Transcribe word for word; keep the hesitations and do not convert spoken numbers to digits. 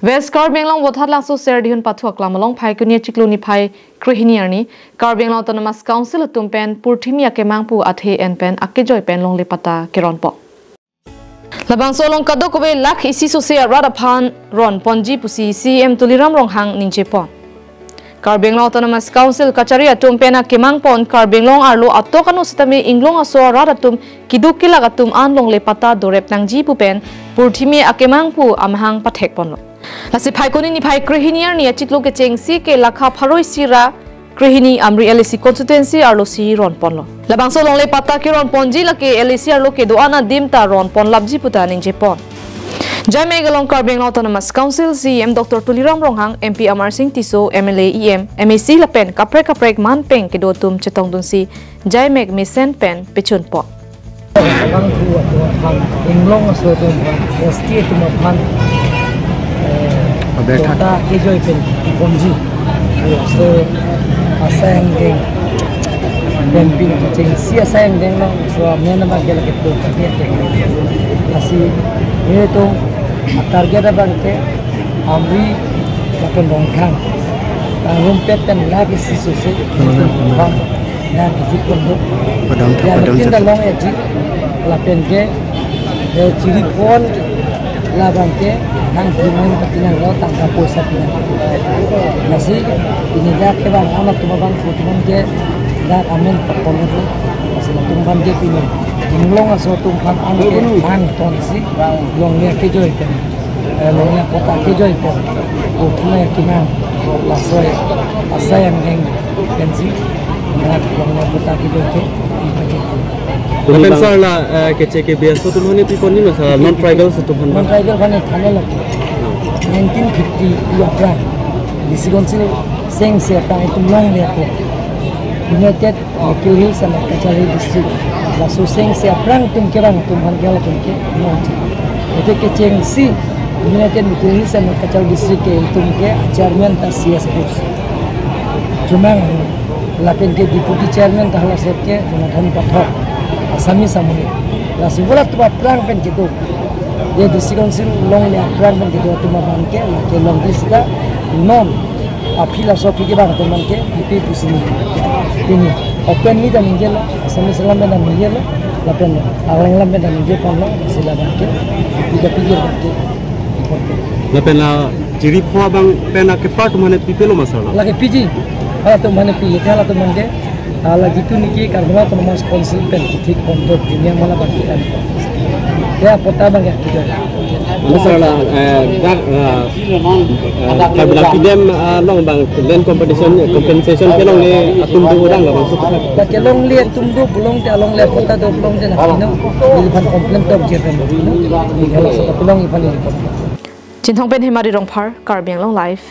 West Karbi Anglong Vothatlangso Serdihun Pathu Aklam along Phaikuni achiklo niphai krehini arni Karbi Anglong Autonomous Council atum pen Purthimi Akemang pu athe en pen akejoi pen longle patta keronpon. Labangso along kadokave lakh isi sose arat aphan ronponji pusi C E M Tuliram Ronghang ningjepon. Karbi Anglong Autonomous Council kachari atum pen akemang pon Karbi Anglong arlo atok ano sitame inglong aso arat atum keduk kelak atum an longle patta dorep nangji pu pen Purthimi Akemang pu amahang pathekponlo. Lasi Phaikuni niphai krehini arni achiklo kechengsi ke lakha pharo isi ra krehini Amri L A C constituency arlosi ronponlo. Labangso longle patta keronponji lake L A C arlo kedo-an adim ta ronponlapji puta ningjepon. Jaimek along Karbi Anglong Autonomous Council C E M Doctor Tuliram Ronghang, M P Amarsing Tisso, M L A, E M, M A C lapen kaprek kaprek manpeng kedo atum chetongdunsi jaimek mesen pen pechunpon. Abang pu atum aphan, inglong aso atum aphan, S T atum aphan, eh, Abetha. Patta kejoi pen ponji. So, asai angdeng, pen pin kechengsi asai angdeng lo, so, amen abang ke lake pu kaki ake. Lasi, ini tu, target abang ke, Amri, lapen Ronghang. Rumpet pen lakh isi sose, Ronghang. Ronghang. Nangkejipon do. Padam tha, ya, padam lapen tha. Dak long eji. Lapen ke, eh, chiripon labang ke, nang pinang katinang lo, tangka poisa pinang. Lasi, pini dak ke bang, amat tuma bang, kutuman ke, dak amen tapon lo. Lasi latum bang ke pini. Inglong aso atum bang, am ke, nangtonsi, longle kejoi pen. Eh, longle patta kejoi pen. Purthimi Akemang. Laso asai angdeng pensi. Dak longle patta kejoi ke. Lapen sir la, eh, keche ke B S O atum aphan piponji ma sir, non tribal atum aphan? Non tribal aphan thane lake. Nineteen fifty aphrang. Disi konsil sengse aphrang itum longle ako. United Mikir Hills and Cachar Hill District. Laso sengse aphrang atum ke bang atum aphan ke latum ke nong. Ete kechengsi United Mikir Hills and Cachar District ke itum ke chairman ta C S Bose. Chomang lapen ke deputy chairman ta hala sot ke Jonathan Pathak. Assamese amonit. Laso bola atum aphrang pen kedo. Ye district council longle aphrang pen kedo atum aphan ke lake longle sita non. Aphi laso aphi ke bang atum aphan ke, ipi pusi ni. Pini, open ni ta ningjelo, Assamese alam pen ta ningjelo, lapen Arleng alam pen ta ningjeponlo, si labang ke, ipi kapi ke bang ke, ipi ke. Lapen la chiripho abang pen akepar atum aphan pipelo ma sir la? Lake piji, halatum aphan piji, halatum aphan ke, ah, lake tu niki Karbi Anglong Autonomous Council pen kethik ponpo, pini yang mala bang ke kan. Ya, patta bang ya, gitu. Ano sir la, eh, dak, eh, eh, kabilang pidem, eh, along bang land compensation, compensation kelongle atum do orang labangso. Lake longle atum do pulote, alongle patta do pulote na pino, neli aphan complain tok je pen, neli aphan so pulo neli aphan neli aphan. Chinthong pen Hemari Rongphar, Karbi Anglong Live.